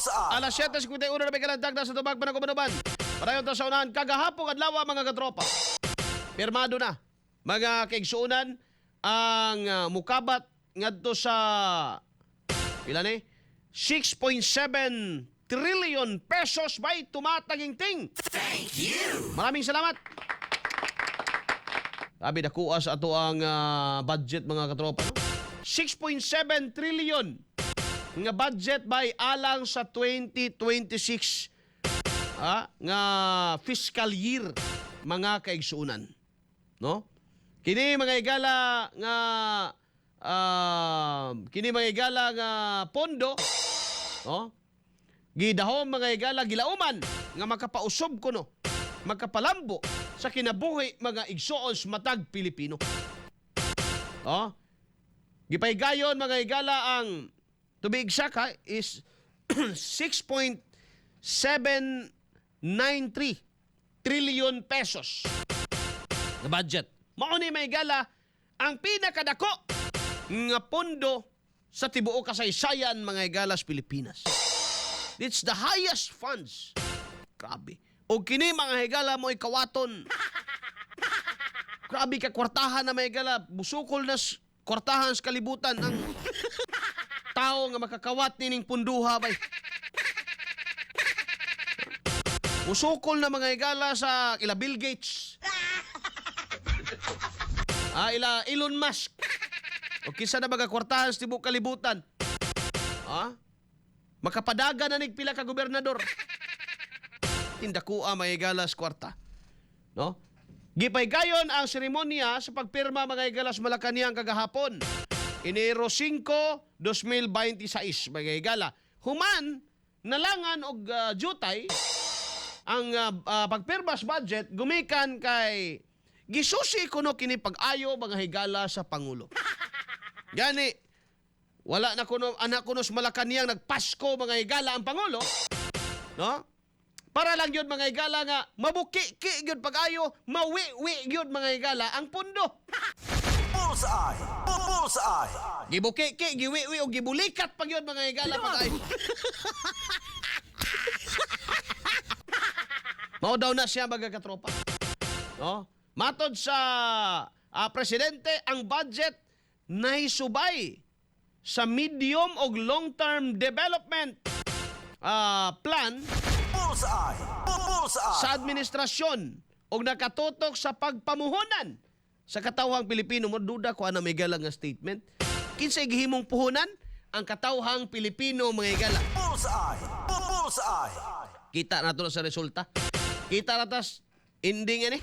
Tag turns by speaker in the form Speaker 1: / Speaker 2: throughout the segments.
Speaker 1: Bullseye!
Speaker 2: Alas 7:51 na may kalantag na sa tubag pa ng kumanuban. Padayon ta sa unahan, kagahapong adlaw, mga katropa. Pirmado na, mga kaigsuonan, ang mukabat ngadto sa pila ni? 6.7 trillion pesos by tumataginting. Thank you. Maraming salamat. Sabi nakuha sa ato ang budget, mga katropa, no? 6.7 trillion nga budget by alang sa 2026 nga fiscal year, mga kaigsuonan, no? Kini mga higala nga pondo, no, gidahom, mga higala, gilauman nga makapausob kuno, makapalambo sa kinabuhi, mga igsoon, sa matag Pilipino, no? Gipaygayon, mga higala, ang to be exact ha, is 6.793 trillion pesos na budget. Mao ni, mga higala, ang pinakadako nga pondo sa tibuok kasaysayan, mga higala, sa Pilipinas. It's the highest funds. Grabe. O kini, mga higala, mo ikawaton. Grabe ka kwartahan na, mga higala, busukol na kwartahan sa kalibutan ang tao nga makakawat nining punduha bay. Musukol na, mga higala, sa ila Bill Gates. Ila Elon Musk. O kinsa na mga kwartahan sa tibuok kalibutan. Makapadaga na nig pila ka gobernador. Tindakua, mga higala, sa kwarta. No? Gipaygayon ang seremonya sa pagpirma, mga higala, sa Malacanang kagahapon, Enero 5, 2026, mga higala. Human, nalangan og jutay ang pagpirma sa budget gumikan kay gisusi kuno kini pag-ayo, mga higala, sa Pangulo. Gani, wala na kuno anak kuno sa Malacanang nagpasko, mga higala, ang Pangulo. No? Para lang yun, mga higala, nga mabuki-ki gyud pag-ayo, mawi-wi gyud, mga higala, ang pundo.
Speaker 1: Bullseye! Bullseye!
Speaker 2: Gibuki-ki, giwi-wi o gibulikat pa gyud, mga higala, pag-ayo. Mao daw na siya, mga katropa. No? Matod sa presidente, ang budget nahisubay sa medium og long-term development plan
Speaker 1: Bullseye! Bullseye!
Speaker 2: sa administrasyon og nakatutok sa pagpamuhonan sa katawhang Pilipino. Mo duda ko ana, may nga statement. Kinsay gihimong puhunan? Ang katawhang Pilipino, mga higala.
Speaker 1: Bullseye! Bullseye!
Speaker 2: Kita nato sa resulta. Kita na tas ending ani.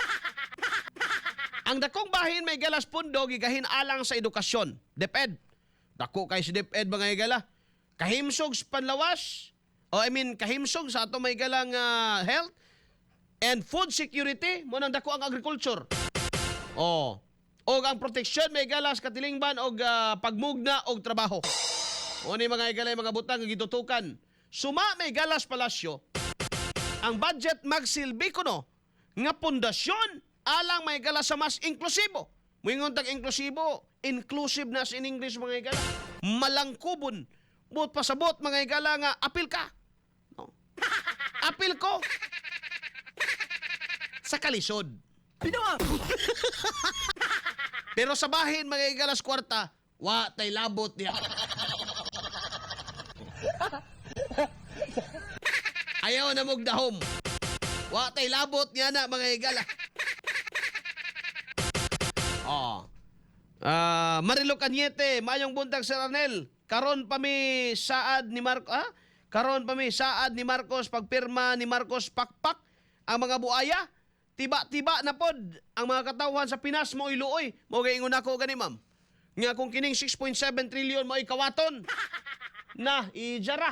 Speaker 2: Ang dakong bahin, may galas, pundo gigahin alang sa edukasyon. DepEd. Dako kay si DepEd, mga higala. Kahimsog sa panlawas. O I mean kahimsog sa ato may galang health and food security mo nang dako ang agriculture. Oh. Og ang proteksyon, may galas, katilingban og pagmugna og trabaho. O ni, mga higala, mga butang nga gitutukan. Suma, may galas, palasyo, ang budget magsilbi kuno nga pundasyon alang, may gala, sa mas inklusibo. Muingon tag inklusibo, inclusive na in English, mga higala. Malangkubon. Buot pasabot, mga higala, nga apil ka. No. Apil ko sa kalisod. Pero sa bahin, mga higalas, kwarta, wa tay labot niya. Ayaw na mugdahom. Wa tay labot niya na, mga higala. Oh. Marilo Cañete, mayong buntag, Sir Arnel. Karon pa mi saad ni Marcos, ah? Karon pa mi saad ni Marcos pagpirma ni Marcos pakpak ang mga buaya. Tiba-tiba na pod ang mga katawhan sa Pinas mo iluoy. Mo ingon ako gani, ma'am, nga kung kining 6.7 trillion mo kawaton na ijara.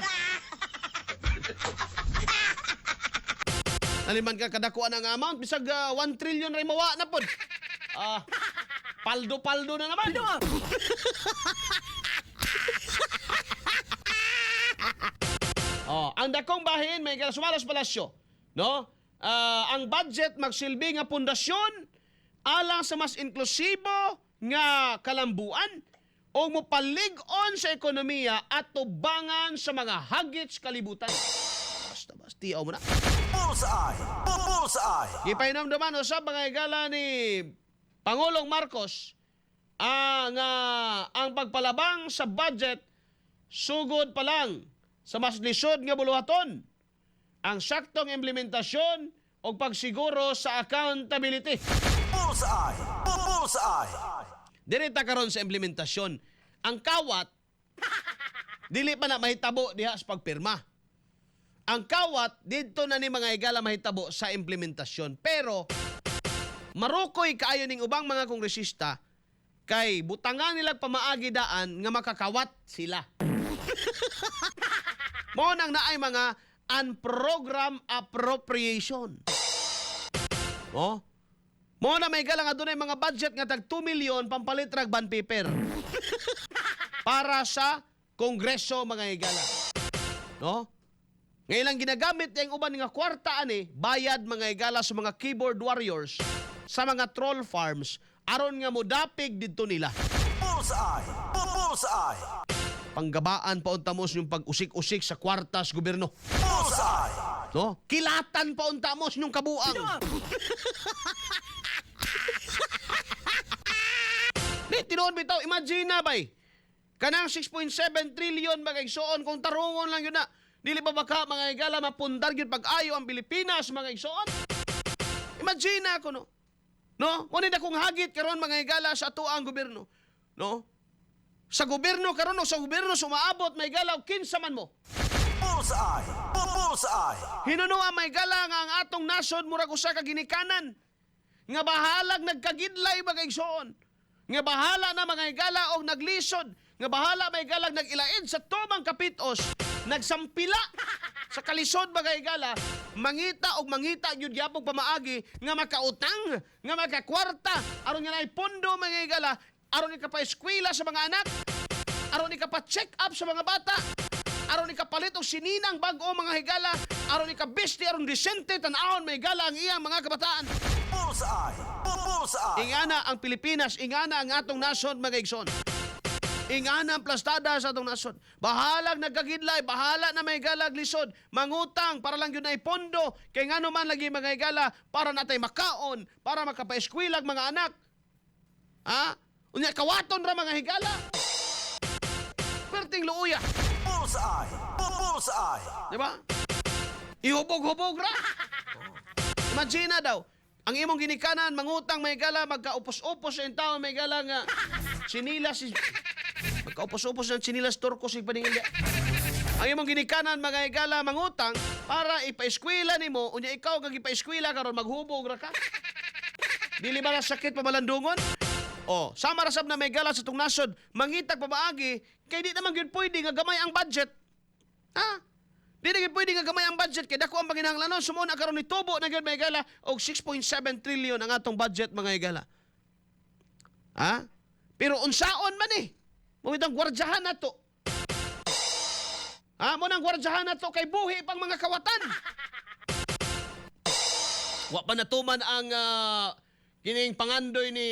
Speaker 2: Naliman ka kadakuan ang amount bisag 1 trillion ray mawa na pod. Paldo-paldo na naman. Oh, ang dakong bahin may sumalos palasyo, no? Ang budget magsilbi nga pundasyon alang sa mas inklusibo nga kalambuan O mopalig-on sa ekonomiya at tubangan sa mga hagit sa kalibutan. Basta basta tiyaw mo na.
Speaker 1: Bullseye! Bullseye!
Speaker 2: Gipainomduman usab, mga higala, ni Pangulong Marcos ang pagpalabang sa budget sugod pa lang sa mas lisod nga buluhaton, ang saktong implementasyon o pagsiguro sa accountability.
Speaker 1: Bullseye! Bullseye!
Speaker 2: Diri ta karon sa implementasyon. Ang kawat dili pa na mahitabo diha sa pagpirma. Ang kawat didto na ni, mga higala, mahitabo sa implementasyon. Pero marukoy kaayo ning ubang mga kongresista kay butangan nila pamaagi daan nga makakawat sila. Mao nang naay mga unprogrammed appropriation. Oh? Mao na may nga adunay mga budget nga tag 2 million pampalit rag bond paper para sa Kongreso, mga higala. No? Ngayon lang ginagamit yung uban nga kwarta ani bayad, mga higala, sa mga keyboard warriors, sa mga troll farms aron nga modapig didto nila.
Speaker 1: Bullseye! Bullseye!
Speaker 2: Panggabaan pa unta mo sa inyong pag-usik-usik sa kwarta sa gobyerno.
Speaker 1: Bullseye!
Speaker 2: No? Kilatan pa unta mo sa inyong kabuang. Di, tinuod bitaw, imagine na bay. Kanang 6.7 trillion, mga igsoon, kung tarungon lang yun na. Dili ba baka, mga higala, mapundar yun pag-ayo ang Pilipinas, mga igsoon? Imagine na ako, no? No? Ngunit akong hagit karon, mga higala, sa atoang gobyerno. No? Sa gobyerno karon o sa gobyerno sumaabot, may galaw, kinsa man mo.
Speaker 1: Bullseye! Bullseye!
Speaker 2: Hinunoa may gala nga ang atong nasod murag usa ka ginikanan nga bahalag nagkagidlay, mga igsoon. Nga bahala na, mga higala, og naglisod. Nga bahala may galag nag-ilaid sa tumang kapitos. Nagsampila sa kalisod, mga higala. Mangita og mangita gyud gyapong pamaagi nga makautang, nga makakwarta aron nga naay pondo, mga higala, aron ikapa-eskwela sa mga anak, aron ikapa-check up sa mga bata, aron ikapalit og sininang bag-o, mga higala, aron ikabisti, aron disente tan-awon, may higala, ang iyang mga kabataan.
Speaker 1: Bullseye! Bullseye!
Speaker 2: Ingana ang Pilipinas, ingana ang atong nasod, mga igsoon. Ingana ang plastada sa atong nasod. Bahalag nagkagidlay, bahala na may galag lisod, mangutang para lang yun ay pondo, kay ngano man lagi, mga higala, para natay makaon, para makapaeskwilag mga anak. Ha? Unya kawaton ra, mga higala. Perting luuya.
Speaker 1: Bullseye! Bullseye!
Speaker 2: Di ba? Ihubog-hubog ra. Imagine na daw, ang imong ginikanan, mangutang, may gala, magkaupos-upos sa taon, may gala nga, sinilas, si, magkaupos-upos ng sinilas turko si paningil. Ang imong ginikanan, mga higala, mangutang, para ipaeskwela nimo, unya ikaw kag ipaeskwela karon maghubog ra ka. Dili ba na sakit pamalandungon? Oh, sama ra sab na may gala sa tong nasod, mangitag pamaagi, kay di naman gyud pwede nga gamay ang budget. Ha? Di na gyud pwede nga gamay ang budget kay dako ang panginahanglanon. Sumuna karon ni tubo na gyud, mga higala, og 6.7 trillion ang atong budget, mga higala. Ha? Pero unsaon man eh. Mao ang gwardyahan nato. Ha? Mo nang gwardyahan nato kay buhi pang mga kawatan. Wa pa natuman ang kining pangandoy ni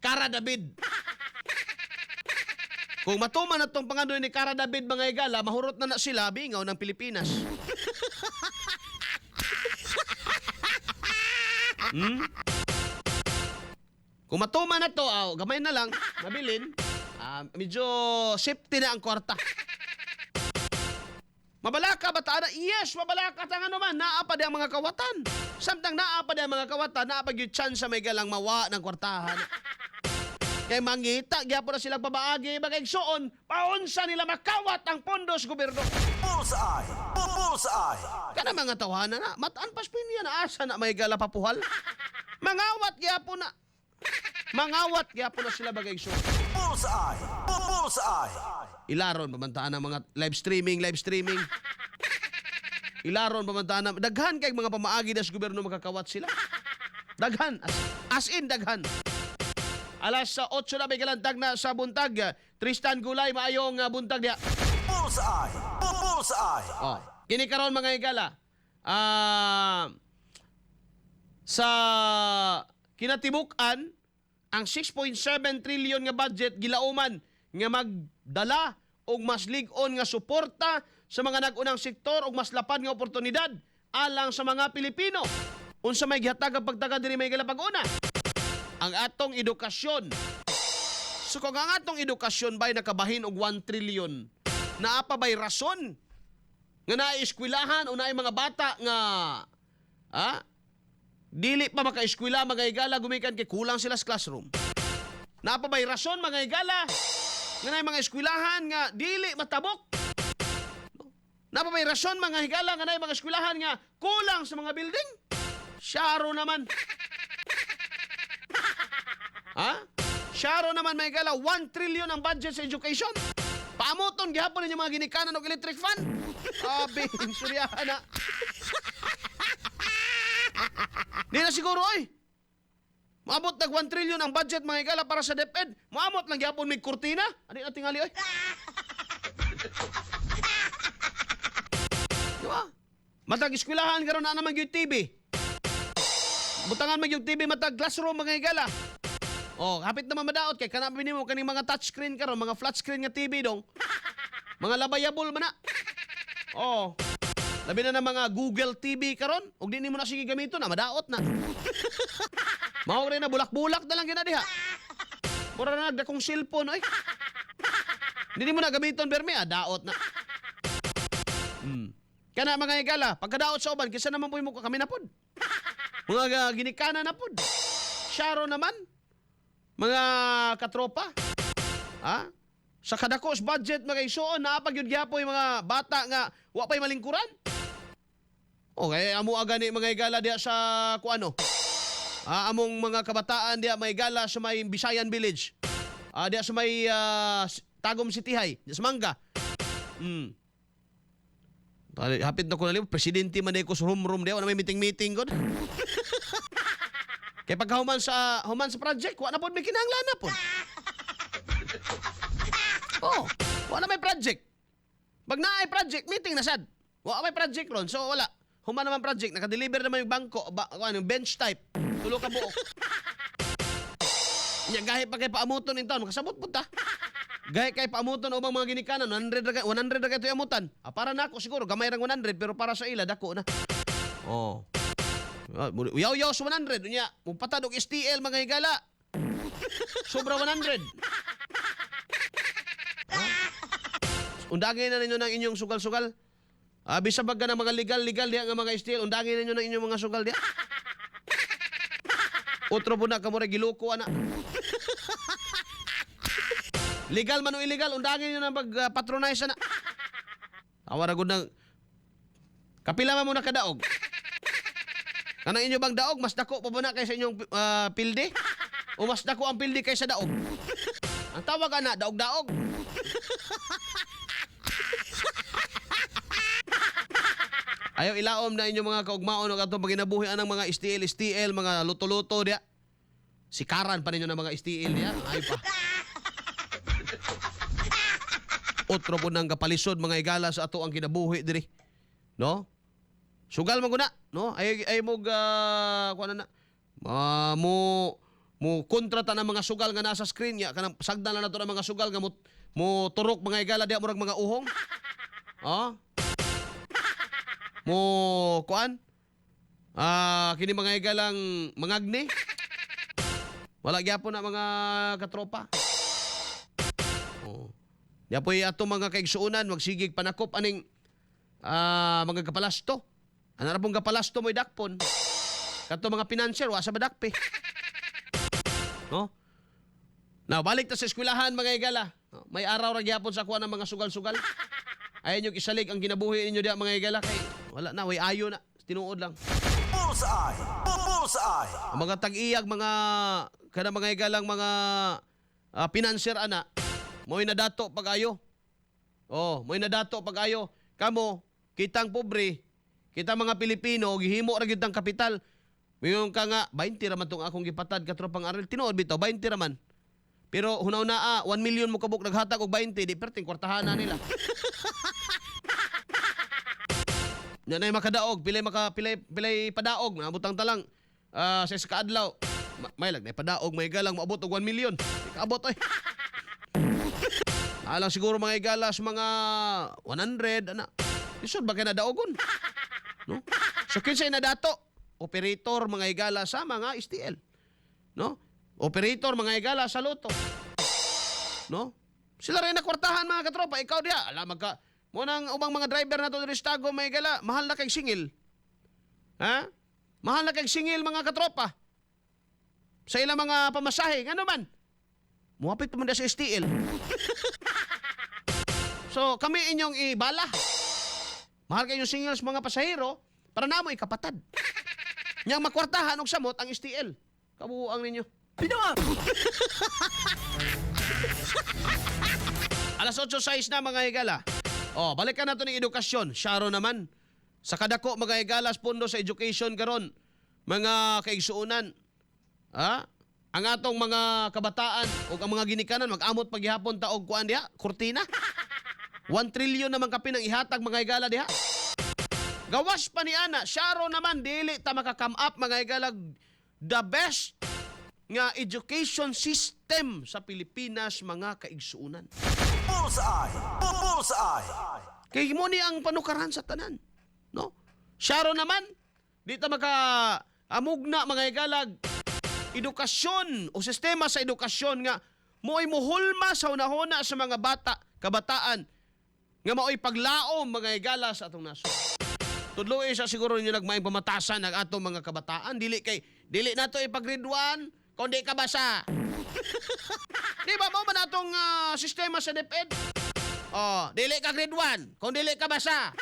Speaker 2: Kara David. Kung matuman na tong pangandoy ni Kara David, mga higala, mahurot na na sila, bingaw ng Pilipinas. Kung matuman na to, aw, gamay na lang, mabilin, medyo safety na ang kwarta. Mabalaka ba ta? Yes, mabalaka ta nga naman. Naa pa di ang mga kawatan. Samtang naa pa di ang mga kawatan, naa pa gyud chance sa may galang mawa ng kwartahan. Kay mangita, gyapon na silang pabaagi, mga igsoon, paunsa nila makawat ang pondo sa gobyerno.
Speaker 1: Bullseye! Bullseye!
Speaker 2: Kana mga tawhana na, mataan pas pinya na asa na may gala papuhal. Mangawat gyapon na. Mangawat gyapon na sila, mga igsoon.
Speaker 1: Bullseye! Bullseye!
Speaker 2: Ilaron pamantaan ang mga live streaming, live streaming. Ilaron pamantaan ang daghan kay mga pamaagi na sa gobyerno makakawat sila. Daghan as in daghan. Alas sa 8 na may galantag na sa buntag. Tristan Gulay, maayong buntag diha.
Speaker 1: Bullseye! Bullseye!
Speaker 2: Oh, kini karon, mga higala. Sa kinatibuk-an ang 6.7 trillion nga budget gilauman. nga magdala og mas lig-on nga suporta sa mga nag-unang sektor ug mas lapad nga oportunidad alang sa mga Pilipino. Unsa may gihatag ang pagtaga diri, may pag-una? Ang atong edukasyon. So kung ang atong edukasyon bay nakabahin og 1 trillion, naa pa bay rason nga naay eskwelahan o naay mga bata nga dili pa makaeskwela, mga higala, gumikan kay kulang sila sa classroom? Naa pa bay rason, mga higala, nga naay mga eskwelahan nga dili matabok? Naa pa bay rason, mga higala, nga naay mga eskwelahan nga kulang sa mga building? Syaro naman. Ha? Syaro naman, mga higala, 1 trillion ang budget sa education. Paamuton gihapon ninyo mga ginikanan og electric fan. Abi, suryahan na. Di na siguro oy. Maabot nag 1 trillion ang budget, mga higala, para sa DepEd. Maamot lang gyapon may kurtina. Ani na tingali oy. Di ba? Matag eskwelahan karon na naman gyud TV. Butangan man yung TV matag classroom, mga higala. Oh, hapit naman madaot kay kana nimo kaning mga touchscreen karon, mga flat screen nga TV dong. Mga labayable man na. Oh. Labi na ng mga Google TV karon, ug di nimo na sige gamiton na madaot na. Mao rin na bulak-bulak na lang gina diha. Mura na nagdakong cellphone oy. Hindi mo na gamiton berme, daot na. Kana, mga higala, pagkadaot sa uban, kisa naman po mo kami na pod. Mga ginikana na pod. Syaro naman. Mga katropa. Ha? Sa kadakos budget, mga isuon, naa pa gyud gyapoy mga bata nga wa pay malingkuran. Okay, amo agani, mga higala, diha sa kuano. Among mga kabataan diha, may gala, sa may Bisayan Village. Diha sa may Tagum City High, diha sa Mangga. Hapit na ko na presidente man ko sa room diha, wala may meeting-meeting gud. Kay pagka human sa project, wa na pod may kinahanglan na pod. Oh, wala may project. Pag naay project, meeting na sad. Wa may project ron, so wala. Human naman project, naka-deliver naman yung bangko, ba, ano, bench type. Tulo ka buok. Nya gahi pa kay paamuton in taon, makasabot pud ta. Gahi kay paamuton ubang mga ginikanan, 100 ra kay 100 ra kay amutan. Para nako siguro gamay rang 100 pero para sa ila dako na. Oh. Yaw yaw sa 100 unya, mupatad og STL, mga higala. Sobra 100. Undangin na ninyo ng inyong sugal-sugal. Bisa baga ng mga legal-legal diha nga mga STL, undangin ninyo ng inyong mga sugal diha. Otro po na kamo ra giloko ana. Legal man o illegal, undangin ninyo na pag-patronize ana. Awa ra gud nang kapila man mo nakadaog. Kanang inyo bang daog mas dako pa ba na kaysa inyong pildi? O mas dako ang pildi kaysa daog? Ang tawag ana, daog-daog. Ayaw ilaom na inyong mga kaugmaon og atong paginabuhi anang mga STL, STL, mga luto-luto diya. Sikaran pa ninyo ng mga STL diya. Ay pa. Otro po nang kapalisod, mga igala, sa ato ang kinabuhi diri. No? Sugal man guna, no? Ay ay mo kuan na. Mo mo kontra ta ng mga sugal nga nasa screen niya kanang sagdan na nato ng mga sugal nga mo turok, mga igala, diha murag mga uhong. Oh? Mo kuan? Kini, mga igalang, mangagni. Wala gyapon na, mga katropa. Oh. Yapoy ato mga kaigsuonan magsigig panakop aning mga kapalasto. Ano ra pong kapalasto mo'y dakpon. Kato mga financier wa sa badakpe. No? Now, balik ta sa eskwelahan, mga igala. No, may araw ra gyapon sa kuha ng mga sugal-sugal. Ayaw nyo isalig ang kinabuhi ninyo diha, mga igala, kay wala na, way ayo na. Tinuod lang.
Speaker 1: Bullseye. Bullseye.
Speaker 2: Ang mga tag-iyag, mga kana, mga igalang, mga financier ana, mo'y nadato pag-ayo. Oh, mo'y nadato pag-ayo. Kamo, kitang pobre, kita mga Pilipino, gihimo ra gyud ang kapital. Mayon ka nga 20 ra man tong akong gipatad, katropang Arel. Tinuod bitaw, 20 ra man. Pero hunaw na 1 million mo kabuk naghatag og 20, di perting kwartahan na nila. Nya nay makadaog, pilay maka pilay pilay padaog, nabutang talang sa isa ka adlaw. May lag nay padaog, may galang moabot og 1 million. Di kaabot oy. Alang siguro mga higala sa mga 100 ana. Lisod ba kay nadaogon? No? So kinsay nadato? Operator, mga higala, sa mga STL. No? Operator, mga higala, sa lotto. No? Sila rin nakwartahan, mga katropa, ikaw diha, ala magka mo nang ubang mga driver na to diri sa Tagum, mga higala, mahal na kay singil. Ha? Mahal na kay singil, mga katropa. Sa ilang mga pamasahe, ngano man? Muhapit pa man diha sa STL. So kami inyong ibala. Mahal kayo singil sa mga pasahero para namo ikapatad. Nyang makwartahan og samot ang STL. Kabuang ninyo.
Speaker 1: Pinawa!
Speaker 2: Alas 8:06 na, mga higala. Oh, balikan nato ng edukasyon. Syaro naman. Sa kadako, mga higala, pondo sa education karon. Mga kaigsuonan. Ha? Ang atong mga kabataan o ang mga ginikanan mag-amot paghihapon ta og kuan diha, kurtina. 1 trillion naman kapin ang ihatag, mga higala, diha. Gawas pa ni ana, syaro naman dili ta maka-come up, mga higala, the best nga education system sa Pilipinas, mga kaigsuonan.
Speaker 1: Bullseye! Bullseye!
Speaker 2: Kay mo ni ang panukaran sa tanan. No? Syaro naman, di ta maka amugna, mga higalag, edukasyon o sistema sa edukasyon nga mo'y muhulma sa hunahuna sa mga bata, kabataan nga mao'y paglaom, mga higala, sa atong nasod. Tudloy sa siguro ninyo nagmaing pamatasan ang atong mga kabataan. Dili kay dili nato ipag-grade 1 kung di ka basa. Di ba mo man atong sistema sa DepEd? Oh, dili ka grade 1 kung dili ka basa.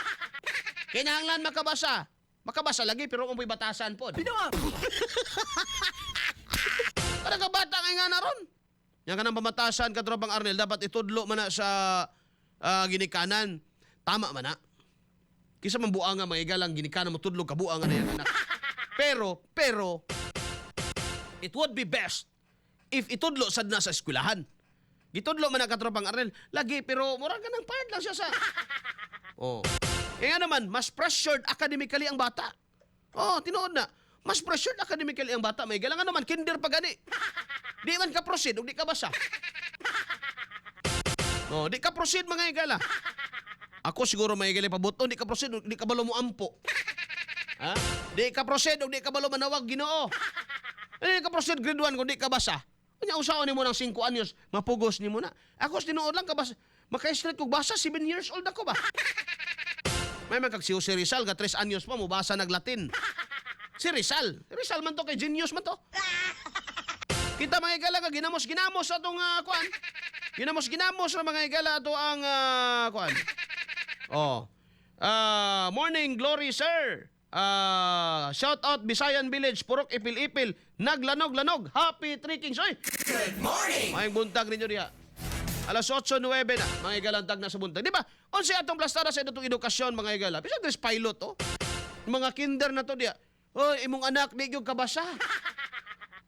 Speaker 2: Kinahanglan makabasa. Makabasa lagi pero kung may batasan pod.
Speaker 1: Pinawa!
Speaker 2: Para ka bata ngay nga na ron. Yang kanang pamatasan, katropang Arnel, dapat itudlo man na sa ginikanan. Tama man na. Kisa man buanga, mga igalang ginikanan mo tudlo kabuanga na yan anak. Pero it would be best if itudlo sad na sa eskwelahan. Gitudlo man na, katropang Arnel, lagi pero mura ka ng part lang siya sa. Oh. Kaya nga naman, mas pressured academically ang bata. Oh, tinuod na. Mas pressured academically ang bata. May galangan naman, kinder pa gani. Di man ka proceed, ug di ka basa. Oh, di ka proceed, mga higala. Ako siguro, mga higala, pabuton, di ka proceed, ug di ka balo mo ampo. Ha? Di ka proceed, ug di ka balo manawag Ginoo. Eh, di ka proceed grade 1 kung di ka basa. Unya usaon nimo ng 5 anyos, mapugos nimo na. Ako sa tinuod lang kabasa. Maka-straight kog basa, 7 years old ako ba? May man kag si Jose Rizal ga 3 anyos pa mobasa nag Latin. Si Rizal, Rizal man to kay genius man to. Kita, mga higala, nga ginamos ginamos atong kuan. Ginamos ginamos ra, mga higala, ato ang kuan. Oh. Morning glory, sir. Shout out Bisayan Village, Purok Ipil-Ipil, Naglanog-lanog. Happy Three Kings. Oy.
Speaker 1: Good morning!
Speaker 2: Maayong buntag ninyo diha. Alas 8:09 na, mga higalantag na sa buntag. Di ba? Unsa atong plastada sa atong edukasyon, mga higala? Bisan this pilot, oh. Mga kinder na to diha. Oy, imong anak di gyud kabasa.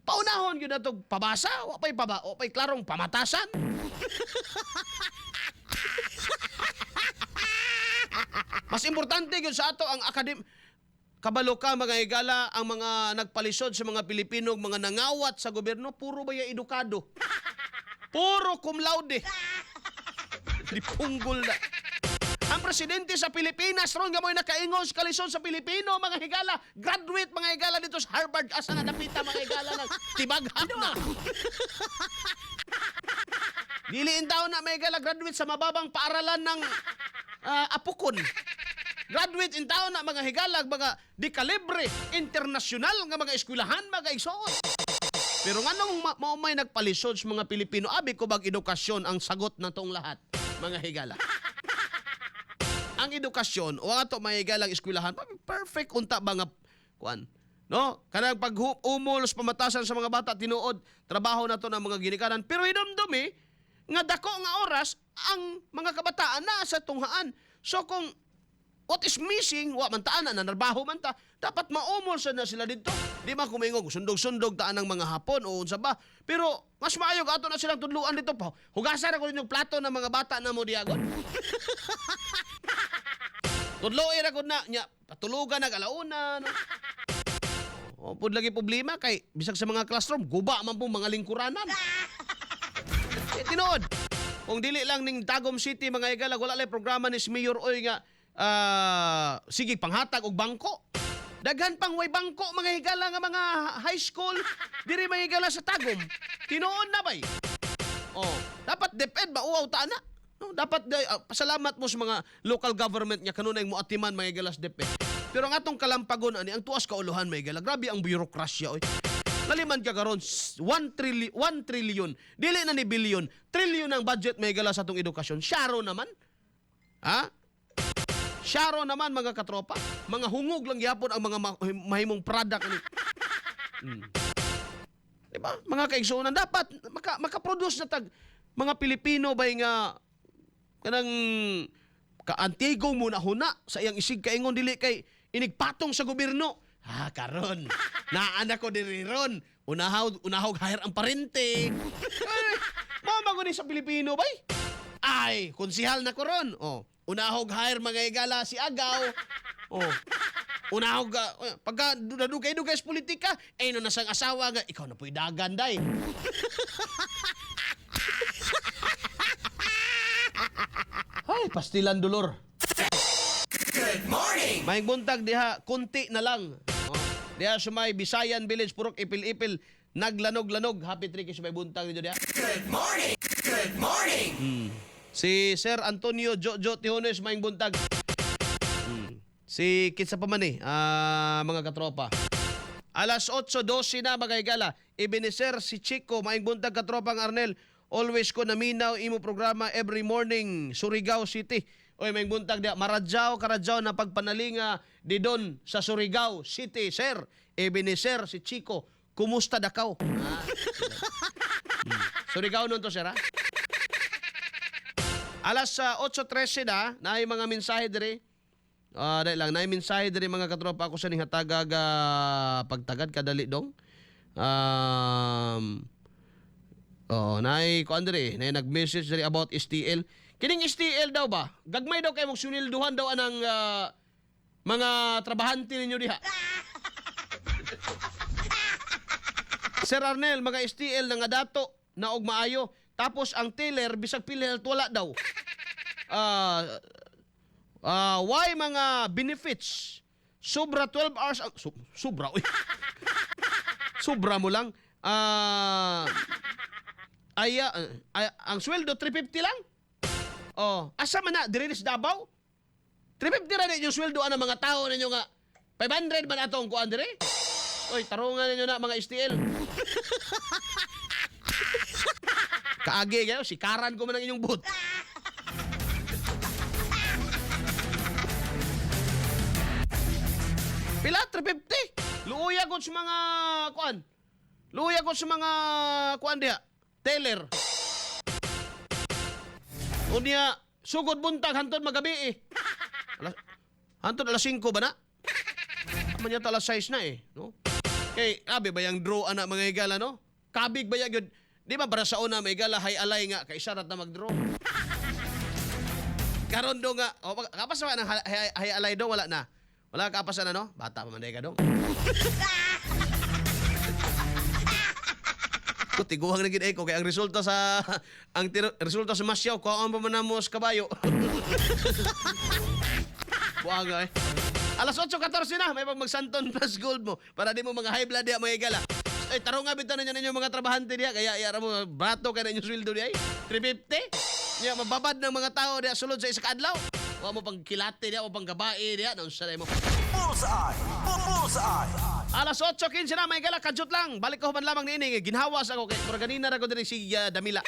Speaker 2: Paunahon gyud nato pabasa, wa pay paba, wa pay klarong pamatasan. Mas importante gyud sa ato ang academ. Kabalo ka, mga higala, ang mga nagpalisod sa mga Pilipino, mga nangawat sa gobyerno, puro ba edukado? Puro cum laude. Di punggol na. Ang presidente sa Pilipinas ron nga mo'y nakaingon sa kalisod sa Pilipino, mga higala, graduate, mga higala, dito sa Harvard, asa na dapita, mga higala, ng tibaghak na. Dili in taon na, mga higala, graduate sa mababang paaralan ng Apukon. Graduate in taon na, mga higalag, mga di kalibre internasyonal nga mga eskwelahan, mga igsoon. Pero nganong mao may nagpalisod sa mga Pilipino, abi ko bag edukasyon ang sagot na tong lahat, mga higala. Ang edukasyon o ato mga higalang eskwelahan, perfect unta ba nga kuan. No? Kanang pag-umol sa pamatasan sa mga bata, tinuod trabaho na to ng mga ginikanan. Pero hinumdumi nga dako nga oras ang mga kabataan na sa tunghaan. So kung what is missing, wa man taan na narbaho man ta, dapat maumol sa na sila dito. Di man kumingog, sundog-sundog taan ng mga Hapon o unsa ba. Pero mas maayo ato na silang tudluan dito pa. Hugasan ako ninyong plato ng mga bata na mo diagon. Tudloy ra gud na nya, patulugan nag alauna. No? O, pud lagi problema kay bisag sa mga classroom guba man po mga lingkuranan. Eh, tinuod. Kung dili lang ning Tagum City, mga higala, wala lay programa ni Mayor Oy nga sige panghatag og bangko. Daghan pang way bangko, mga higala, nga mga high school diri, mga higala, sa Tagum. Tinuod na bay. Oh, dapat DepEd mauwaw ta na. No, dapat pasalamat mo sa mga local government nga kanunay mo atiman, mga higala, sa DepEd. Pero ang atong kalampagon ani ang tuas kauluhan, mga higala. Grabe ang bureaucracy oy. Laliman ka karon 1 trillion, 1 trillion. Dili na ni billion, trillion ang budget, mga higala, sa atong edukasyon. Syaro naman. Ha? Syaro naman, mga katropa. Mga hungog lang gyapon ang mga mahimong product ni. Di ba? Mga kaigsuonan, dapat maka-produce na tag mga Pilipino bay nga kanang kaantigo mo na huna sa iyang isig kaingon, dili kay inigpatong sa gobyerno. Ha, karon. Naan ako diri ron. Unahaw unahog hire ang parente. Eh, mao man gud ni sa Pilipino bay. Ay, konsihal na ko ron. Oh, unahog hire, mga igala, si Agaw. Oh. Unahog pagka nadugay-dugay sa politika, eh no nasang asawa nga ikaw na po'y dagan day. Ay, pastilan dolor.
Speaker 1: Good morning.
Speaker 2: May buntag diha, kunti na lang. Oh. Diha sa may Bisayan Village, Purok Ipil-Ipil, naglanog-lanog. Happy trick sa may buntag dito diha.
Speaker 1: Good morning. Good morning.
Speaker 2: Si Sir Antonio Jojo Tijones, may buntag. Si kinsa pa man eh, mga katropa. Alas 8:12 na, mga higala. Ebenezer si Chico, maayong buntag, katropang Arnel. Always ko naminaw imo programa every morning, Surigao City. Oy, maayong buntag diha. Maradyaw, karadyaw na pagpanalinga didon sa Surigao City, sir. Ebenezer si Chico, kumusta dakaw? Ah. Surigao nun to, sir, ha? Alas 8:13 na, naay mga mensahe diri. Ah, dahil lang, naay mensahe diri, mga katropa, ako sa ning hatagag pagtagad kadali dong. Oh, naay kuan diri, naay nag-message diri about STL. Kining STL daw ba? Gagmay daw kay mong sunilduhan daw anang mga trabahante ninyo diha. Sir Arnel, mga STL na nga dato na og maayo. Tapos ang teller bisag PhilHealth wala daw. Why mga benefits? Sobra 12 hours ang sobra uy. Sobra mo lang. Ay, ang sweldo 350 lang. Oh, asa man na diri sa Davao? 350 ra yung sweldo ang mga tao ninyo nga 500 man ato ang kuan diri. Oy, tarungan ninyo na, mga STL. Kaagi kayo, sikaran ko man ang inyong boot. Pila? 350. Luoya ko sa mga kuan. Luoya ko sa mga kuan diha. Teller. Unya, sugod buntag hantod magabi eh. Hantod alas 5 ba na? Man yata alas 6 na eh, no? Kay abi ba yung draw ana, mga higala, no? Kabig ba gyud? Di ba para sa una may higala hay alay nga kay isa ra ta mag-draw. Karon do nga, oh, kapas ba ng hay alay do wala na. Wala ka kapasan na, no? Bata pa man day ka dong. Ko tiguang na gid eh ko kay ang resulta sa resulta sa Masyaw kuhaan pa man namo sa kabayo. Buang eh. Alas 8:14 na, may pag magsanton plus gold mo para di mo mga high blood diha, mga higala. Ay, tarong nga bitaw ninyo ninyo mga trabahante diha kaya yara mo brato kay ninyo sweldo diha ay. 350. Nya mababad ng mga tao diha sulod sa isa ka adlaw. Wa mo pang kilate diha, wa pang gabae diha, naunsa mo.
Speaker 1: Bullseye. Bullseye.
Speaker 2: Alas 8:15 na, may gala, kadyot lang. Balik ko man lamang niini, ginhawas ako kay murag ganina ra ko diri si Damila.